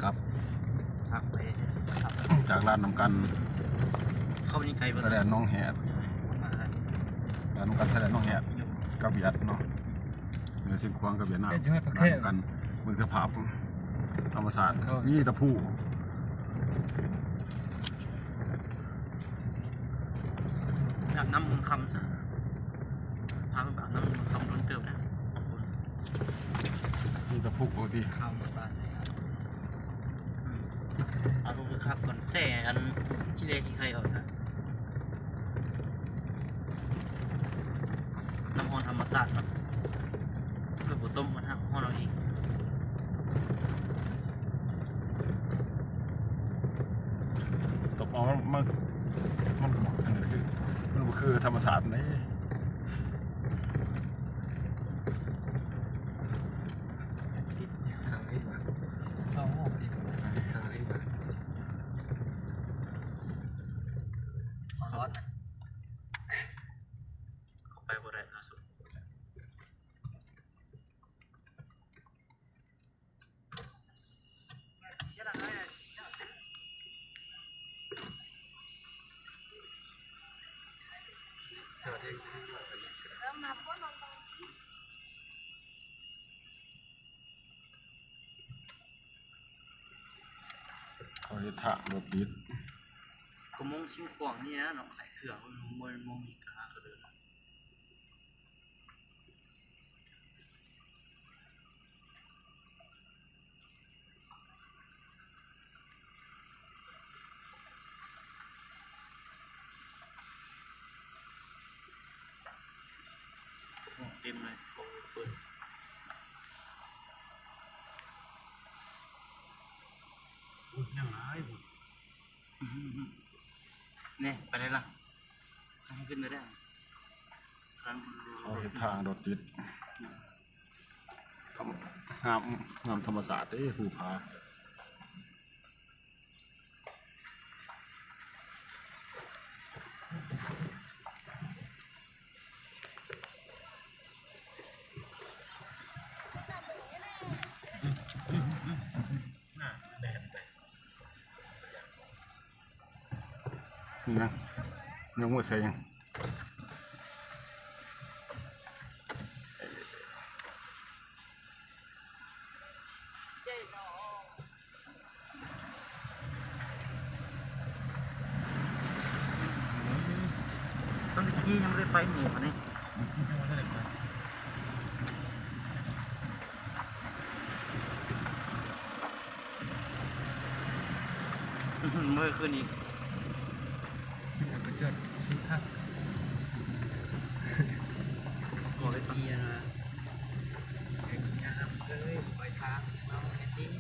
ກັບ ພັກໄປ ຈາກລານນ້ຳກັນ ເຂົ້າໄປໃກ້ບໍ່ ຊາຍແດນໜອງແຮດ ມາ ລານນ້ຳກັນຊາຍແດນໜອງແຮດ ກັບຫວຽດເນາະ ເໜືອຊຽງຂວາງກັບຫວຽດນາມ ເຮັດຢູ່ໃຫ້ປະເທດ ລານນ້ຳກັນ ເບິ່ງສະພາບທຳມະຊາດ ມີແຕ່ພູ ອາບນ້ຳເມືອງຄຳຊະ ພາເພິ່ນໄປອາບນ້ຳເມືອງຄຳດົນເຕີບນະ ມີແຕ່ພູຕິ ຂ້າວໝົດບ້ານ ອືມ ເອົາລົງໄປຂັບກ່ອນ ແຊ່ອັນຂີ້ເລຂີ້ໄຂ່ອອກຊະ ນ້ຳຮ້ອນທຳມະຊາດເນາະ ເພື່ອບໍ່ຕົ້ມມັນ ຮ້ອນເອົາເອງ ຕົກເອົາມັນ ມັນກໍບໍ່ຄື ມັນບໍ່ຄືທຳມະຊາດເດ້. ເຂົ້າໄປບໍ່ໄດ້ລະສຸດ ເຂົາເຮັດທາງລົດຕິດ ກໍມົ້ງຊິງຂວາງນີ້ນະເນາະ ຂາຍເຄື່ອງ ມັນບໍ່ ບໍ່ມີການກະເດີນ. ເຕັມເລີຍ ເຂົາເປີດ ໂອ້ຍ ຍັງຫຼາຍພຸ້ນ ແນ່ ໄປໄດ້ລະ ໃຫ້ຂຶ້ນໄດ້ ເຂົາເຮັດທາງລົດຕິດ ງາມ ງາມທຳມະຊາດເດ້ ພູຜາ ນີ້ນະ ຍົກມືໃສ່ຫຍັງ? ຕອນນີ້ຍັງບໍ່ໄດ້ໄປໝູ່ອັນນີ້ ມື້ຄືນນີ້ ໄປຈອດທີ່ພັກ ຂໍໄປເປຍນະ ເອີຍ ໄປທາງເຮົາແທ້ຈິງ.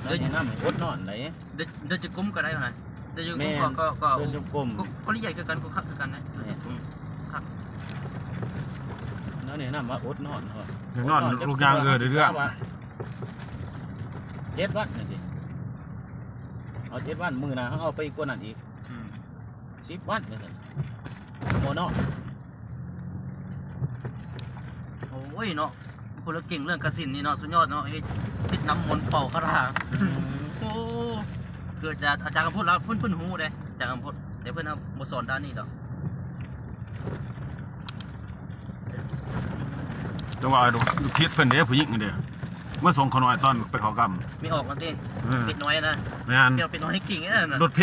ແລ້ວແນະນຳໃຫ້ອົດນອນໄດ໋ ເດີ ເດີນຈົງກົມກໍໄດ້ນະ ເດີນຈົງກົມ ແມ່ນ ກໍ ກໍ ກໍ ເດີນຈົງກົມ ກໍ ກໍລະອຽດຄືກັນ ກໍຄັກຄືກັນນະ ແມ່ນ ອືມ ຄັກ ແລ້ວແນະນຳວ່າອົດນອນເນາະ ຢາກນອນ ອດນອນ ລູກຍ່າງ ເອີ ເລື່ອງ ເຈັດວັນນະຕິ ເອົາເຈັດວັນ ມື້ໜ້າເຮົາເອົາໄປກວ່ານັ້ນອີກ ອືມ ສິບວັນວ່າຊັ້ນ ບໍ່ເນາະ ໂອ້ຍເນາະ ຄົນລາວເກັ່ງເລື່ອງກະສິນນີ້ເນາະ ສຸດຍອດເນາະ ເຮັດ ເຮັດນ້ຳມົນເປົ່າຄາຖາ ອືມ ໂອ້ ຄືອາຈານ ອາຈານກຳພົດລາວ ເພິ່ນ ເພິ່ນຮູ້ເດ້ ອາຈານກຳພົດ ແຕ່ເພິ່ນບໍ່ສອນດ້ານນີ້ດອກ ແຕ່ວ່າລູກ ລູກສິດເພິ່ນເດ້ ຜູ້ຍິງເດ້ ມາສົ່ງຂ້ານ້ອຍຕອນໄປເຂົ້າກຳ ມີອອກມາຕິ ເອີ ເດັກນ້ອຍນະ ແມ່ນ ເປັນນ້ອຍເກັ່ງນັ້ນນະ ລົດເພ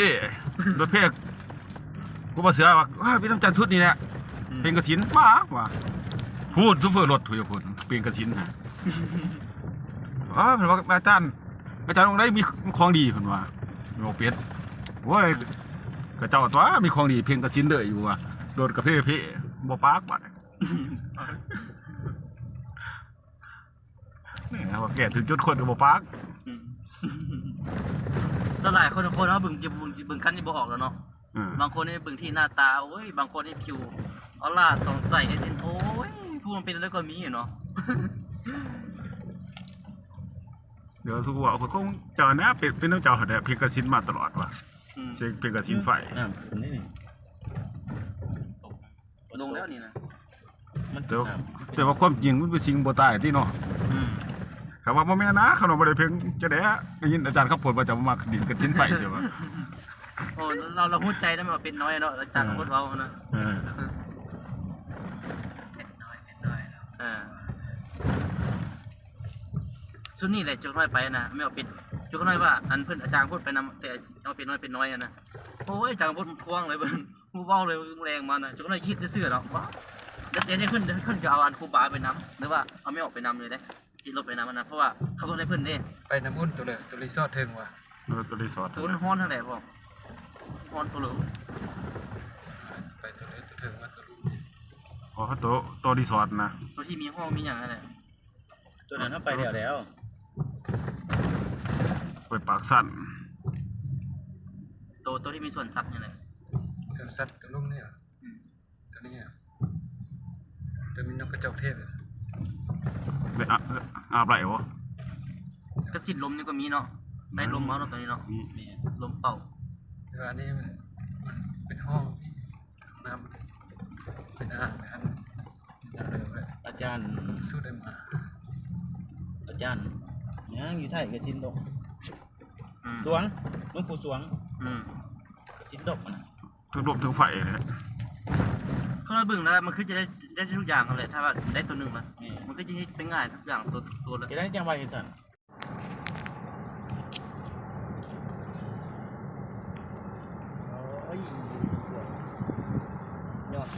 ລົດເພ ກູບໍ່ເຊື່ອວ່າ ເປັນນຳຈັນສຸດນີ້ແຫຼະ ອືມ ເພງກະສິນ ປ້າວ່າ ພຸ້ນ ໂຊເຟີລົດພຸ້ນ ເພງກະສິນຫັ້ນ ເອີ ເພິ່ນວ່າ ອາຈານ ອາຈານອົງໃດມີຂອງດີ ເພິ່ນວ່າ ບໍ່ເປັນ ໂອ້ຍ ເຂົາເຈົ້າຕົວະ ມີຂອງດີ ເພງກະສິນເດີຢູ່ວ່າ ລົດກະເພເພ ບໍ່ປາກບາດ ນີ້ວ່າແກ່ຖືກຈຸດຄົນກໍບໍ່ປາກ ອືມ ສ່ວນຫຼາຍຄົນ ຄົນເຮົາເບິ່ງ ເບິ່ງ ເບິ່ງຄັນນີ້ບໍ່ອອກແລ້ວເນາະ ອືມ ບາງຄົນນີ້ເບິ່ງທີ່ໜ້າຕາ ໂອ້ຍ ບາງຄົນນີ້ຜິວອໍາລ່າສ່ອງໃສ ຈັ່ງຊີ້ ໂອ້ຍ ຜູ້ມັນເປັນແລ້ວກໍມີຢູ່ເນາະ ດຽວທຸກວ່າ ຂ້ອຍຄົງເຈົ້ານະ ເປັນ ເປັນນຳເຈົ້າຫັ້ນແຫຼະ ເພງກະສິນມາຕະຫຼອດວ່າ ອືມ ເສຍງເປັນກະສິນໄຟ ນ້ຳຂຶ້ນນີ້ ລົງແລ້ວນີ້ນະ ມັນ ແຕ່ວ່າ ແຕ່ວ່າຄວາມຈິງມັນເປັນສິ່ງບໍ່ຕາຍຕິເນາະ ອືມ ຄັນວ່າບໍ່ແມ່ນນະ ຄັນວ່າບໍ່ໄດ້ເພງ ຈັ່ງໃດ ໄດ້ຍິນອາຈານຄຳພົດວ່າຈະມາດິນກະສິນໄຟ ຊິວ່າ ໂອ້ ລາວ ລາວຮູ້ໃຈນະ ວ່າເປັນນ້ອຍເນາະ ອາຈານຄຳພົດເວົ້ານະ ເອີ ເປັນນ້ອຍ ເປັນນ້ອຍ ເອີ ຊຸດນີ້ແຫຼະ ຈຸກນ້ອຍໄປນະ ແມ່ນວ່າເປັນ ຈຸກນ້ອຍວ່າ ອັນເພິ່ນອາຈານຄຳພົດໄປນຳ ແຕ່ເອົາເປັນນ້ອຍ ເປັນນ້ອຍຫັ້ນນະ ໂອ້ຍ ອາຈານຄຳພົດທວງເລີຍ ບໍ່ເວົ້າເລີຍ ແລງມານະ ຈຸກນ້ອຍຄິດຊື່ໆດອກ ແຕ່ນີ້ເພິ່ນ ເພິ່ນຈະເອົາອັນຄູບາໄປນຳ ຫຼືວ່າເອົາແມ່ອອກໄປນຳເລີຍເດ້ ຂີ່ລົດໄປນຳຫັ້ນນະ ເພາະວ່າຂັບລົດໃຫ້ເພິ່ນເດ້ ໄປນ້ຳອຸ່ນໂຕເລີ ໂຕຣີສອດເທິງວ່າ ເອີ ໂຕຣີສອດ ໂຕນັ້ນຮ້ອນຫັ້ນແຫຼະ ພວກຮ້ອນໂຕເລີ ໄປໂຕເລີ ໂຕເທິງວ່າໂຕລຸ່ມ ອໍ ໂຕ ໂຕຣີສອດນະ ໂຕທີ່ມີຫ້ອງມີຫຍັງຫັ້ນແຫຼະ ໂຕນັ້ນເຮົາໄປແລ້ວແລ້ວ ໄປປາກຊັນ ໂຕ ໂຕທີ່ມີສວນສັດນີ້ແຫຼະ ສວນສັດໂຕລຸ່ມນີ້ຫວາ? ອືມ ຕົວນີ້ອະ ຕົວມີນົກກະຈອກເທດ ໄດ້ອາບ ອາບໄດ້ບໍ່? ກະສິນລົມນີ້ກໍມີເນາະ ໃສ່ລົມເອົາເນາະ ຕົວນີ້ເນາະ ອືມ ລົມເປົ່າ ແຕ່ວ່າອັນນີ້ມັນ ມັນເປັນຫ້ອງ ຫ້ອງນ້ຳ ເປັນອ່າງນະ ອາຈານ ສູດໄດ້ມາ ອາຈານ ຍັງຢູ່ໄທກະສິນດົກ ອືມ ສວງ ຫຼວງປູ່ສວງ ອືມ ກະສິນດົກຫັ້ນນະ ເທິງລົມເທິງໄຟແຫຼະ ຄັນວ່າເບິ່ງແລ້ວມັນຄືຈະໄດ້ ໄດ້ທຸກຢ່າງຫັ້ນແຫຼະ ຖ້າວ່າໄດ້ຕົວໜຶ່ງນະ ແມ່ນ ມັນຄືຈະເຮັດໄປງ່າຍທຸກຢ່າງ ຕົວ ຕົວເລີຍ ຈະໄດ້ຈັ່ງວ່າຈັ່ງຊັ້ນ ໂອ້ຍ ຍອດ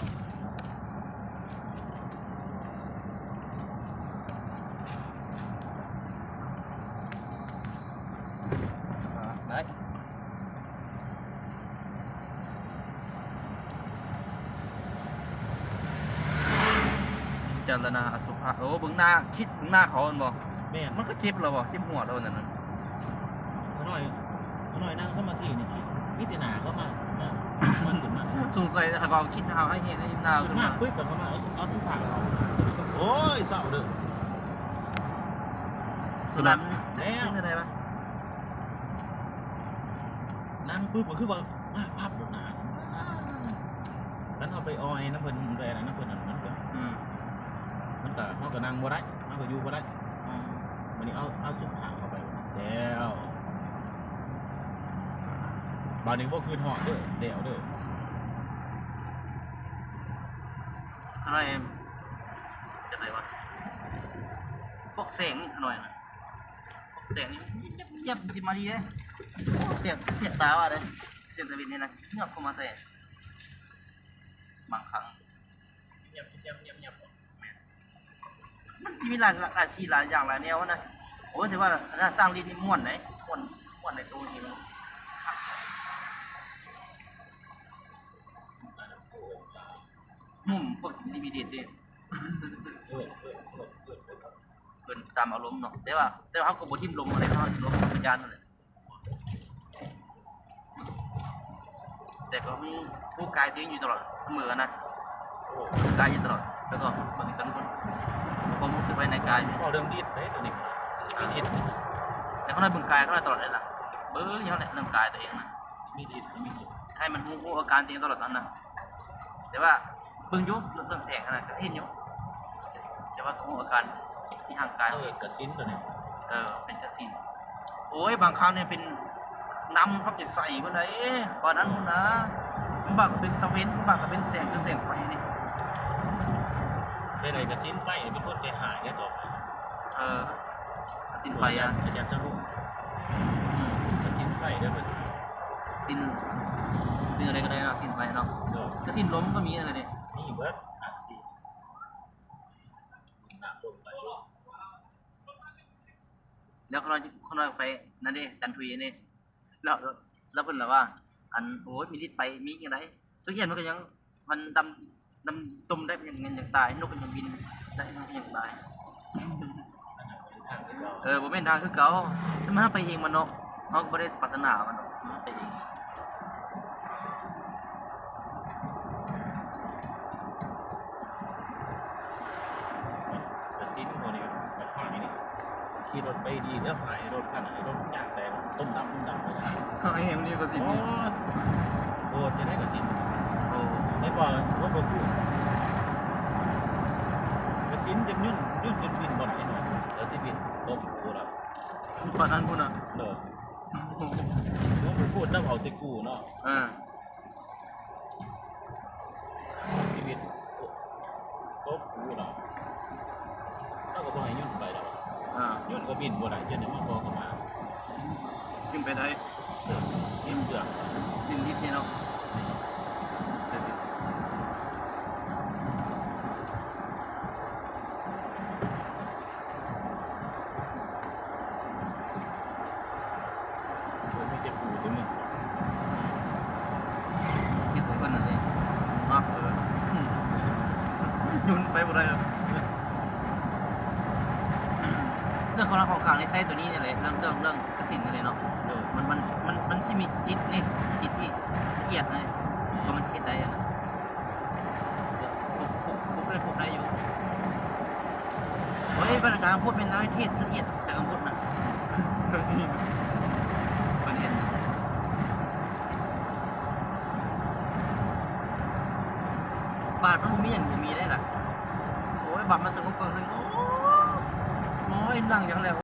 ໄດ້ ພິຈາລະນາອະສຸພະ ໂອ້ ເບິ່ງໜ້າ ຄິດເບິ່ງໜ້າເຂົາແມ່ນບໍ່? ແມ່ນ ມັນກໍເຈັບແລ້ວບໍ່? ເຈັບຫົວແລ້ວນັ້ນນະ ຂ້ານ້ອຍ ຂ້ານ້ອຍນັ່ງສະມາທິນີ້ ມີແຕ່ໜ້າເຂົາມາ ມາຂຶ້ນມາ ສົງໄສຖ້າເຂົາຄິດຫາໃຫ້ເຫັນໜ້າຂຶ້ນມາ ປຶບ ເຂົາມາ ເອົາ ເອົາສຸພະເຂົາ ໂອ້ຍ ເສົ້າເດີ້ ສະໜັ່ນແລ້ວ ເປັນຈັ່ງໃດວະ? ນັ່ງປຶບກໍຄືວ່າ ມາພັບໂດດໜ້າ ຄັນເຮົາໄປອອຍນຳເພິ່ນ ໄປອັນນັ້ນນຳເພິ່ນ ມັນກໍ ອືມ ມັນກໍ ເຮົາກໍນັ່ງບໍ່ໄດ້ ເຮົາກໍຢູ່ບໍ່ໄດ້ ອືມ ບາດນີ້ເອົາ ເອົາສຸພາເຂົ້າໄປແລ້ວ ບາດນີ້ບໍ່ຄືນຮອດເດີ້ ແລ້ວເດີ້ ຂ້ານ້ອຍ ຈັ່ງໃດວະ ພວກແສງນີ້ ຂ້ານ້ອຍນະ ແສງນີ້ ຍຽບໆ ຊິມາດີເດ້ ໂອ້ ແສບ ແສບຕາວ່າເດ້ ແສງຕາເວັນນີ້ນະ ເງືອບເຂົ້າມາໃສ່ ບາງຄັ້ງ ຍຽບໆ ແມ່ນ ມັນຊິມີຫຼາຍ ຫຼາຍສີ ຫຼາຍຢ່າງ ຫຼາຍແນວນະ ໂອ້ ແຕ່ວ່າຖ້າສ້າງລິ້ນນີ້ມ່ວນເດ້ ມ່ວນ ມ່ວນໃນໂຕນີ້ ຫຸ້ມພວກທີ່ມີເດດເດ້ ເອີ້ນຕາມອາລົມເນາະ ແຕ່ວ່າ ແຕ່ວ່າເຮົາກໍບໍ່ຖິ້ມລົມຫັ້ນແຫຼະ ເຮົາລົມທຳມະຊາດຫັ້ນແຫຼະ ແຕ່ກໍຮູ້ ຮູ້ກາຍຕົວເອງຢູ່ຕະຫຼອດສະເໝີນະ ກາຍຢູ່ຕະຫຼອດ ແລ້ວກໍເບິ່ງກັນຄົນ ຄວາມຮູ້ສຶກພາຍໃນກາຍ ເວົ້າເລື່ອງດິດເດ້ຕົວນີ້ ດິດ ແຕ່ຂ້ານ້ອຍເບິ່ງກາຍຂ້ານ້ອຍຕະຫຼອດເດ້ລະ ເບິ່ງຢູ່ຫັ້ນແຫຼະ ເລື່ອງກາຍຕົວເອງນະ ມີດິດ ມີດິດ ໃຫ້ມັນຮູ້ ຮູ້ອາການຕົວເອງຕະຫຼອດນັ້ນນະ ແຕ່ວ່າເບິ່ງຢູ່ເລື່ອງແສງຫັ້ນນະ ກໍເຫັນຢູ່ ແຕ່ວ່າກໍຮູ້ອາການທີ່ຮ່າງກາຍ ເອີ ກະສິນຕົວນີ້ ເອີ ເປັນກະສິນ ໂອ້ຍ ບາງຄັ້ງນີ້ເປັນນ້ຳພັບຈະໃສພຸ້ນໃດ໋ ປານນັ້ນພຸ້ນນະ ບາງບາດກໍເປັນຕາເວັນ ບາງບາດກໍເປັນແສງ ຄືແສງໄຟນີ້ ແນວໃດກະສິນໄຟນີ້ເປັນຄົນໃຈຮ້າຍເດ້ ເອີ ກະສິນໄຟອະ ອາຈານ ອາຈານສະຫຼຸບ ອືມ ກະສິນໄຟເດີ ເພິ່ນ ສິນ ສິນອະໄລກໍໄດ້ເນາະ ສິນໄຟເນາະ ໂດຍ ກະສິນລົມກໍມີນະເດ ມີເບິດ ອາ ສິນ ແລ້ວຂ້ານ້ອຍ ຂ້ານ້ອຍໄປນັ້ນເດ້ ຈັນທຸຍເດ້ ແລ້ວ ແລ້ວເພິ່ນລະວ່າ ອັນ ໂອ້ຍ ມີລິດໄປ ມີຈັ່ງໃດ ຕົວອຽນມັນກໍຍັງ ມັນດຳ ດຳຕົມໄດ້ ມັນຍັງ ມັນຍັງຕາຍ ນົກກໍຍັງບິນໄດ້ ມັນຍັງຕາຍ ເອີ ບໍ່ແມ່ນທາງຄືເກົ່າ ແຕ່ມັນໄປເອງມັນເນາະ ເຮົາກໍບໍ່ໄດ້ປາດຖະໜາມັນດອກ ມັນໄປເອງ. ກະສິນພວກນີ້ກໍພາຍນີ້ ຂີ່ລົດໄປດີແລ້ວພາຍ ລົດຄັນນັ້ນ ລົດຍາງແຕກ ຕົ້ມຕຳ ຕົ້ມຕຳໄປນະ ເອົາແຮງນີ້ກໍຊິມີ ໂອ້ ໂອ້ ຈະໄດ້ກະສິນ ໂອ້ ໄດ້ບໍ່ ບໍ່ ບໍ່ຮູ້ ກະສິນຈົນຫຍຸ້ນ ຫຍຸ້ນຈົນບິນບໍ່ໄດ້ເນາະ ແລ້ວຊິບິນຕົກກູລະ ປານນັ້ນພຸ້ນນະ ໂດຍ ບໍ່ ບໍ່ ບໍ່ ຈັບເອົາແຕ່ກູເນາະ ອ່າ ຊີວິດ ໂຕ ໂຕກູເນາະ ເຂົາກໍບໍ່ໃຫ້ຍົນໄປດອກ ອ່າ ຍົນກໍບິນບໍ່ໄດ້ ຈົນໄດ້ມາຂໍຂະມາ ຂຶ້ນໄປໄດ້ ເອີ ເຕັມເຄື່ອງ ບິນລິດນີ້ເນາະ ໂອ້ ມີແຕ່ປູແຕ່ມຶງ ອືມ ຄິດໃສ່ເພິ່ນນັ້ນເດ້ ມັກເລີຍ ອືມ ຍົນໄປບໍ່ໄດ້ແລ້ວ ເລື່ອງຂອງເຮົາຂອງຂ້າງນີ້ໃຊ້ໂຕນີ້ນີ້ແຫຼະ ເລື່ອງ ເລື່ອງ ເລື່ອງກະສິນນີ້ແຫຼະເນາະ ໂດຍ ມັນ ມັນ ມັນ ມັນຊິມີຈິດນີ້ ຈິດທີ່ລະອຽດນີ້ ກວ່າມັນຊິເຮັດໄດ້ຫັ້ນນະ. ປົກ ປົກ ປົກໄດ້ ປົກໄດ້ຢູ່. ເຮີ້ຍ ບາດອາຈານຄຳພົດແມ່ນລາວເຮັດລະອຽດ ອາຈານຄຳພົດນະ ເພິ່ນເຫັນນະ ບາດມັນບໍ່ມີຫຍັງ ບໍ່ມີໄດ້ລະ. ໂອ້ຍ ບາດມັນສະຫງົບກໍສະຫງົບ ໂອ້ຍ ນັ່ງຫຍັງແລ້ວ.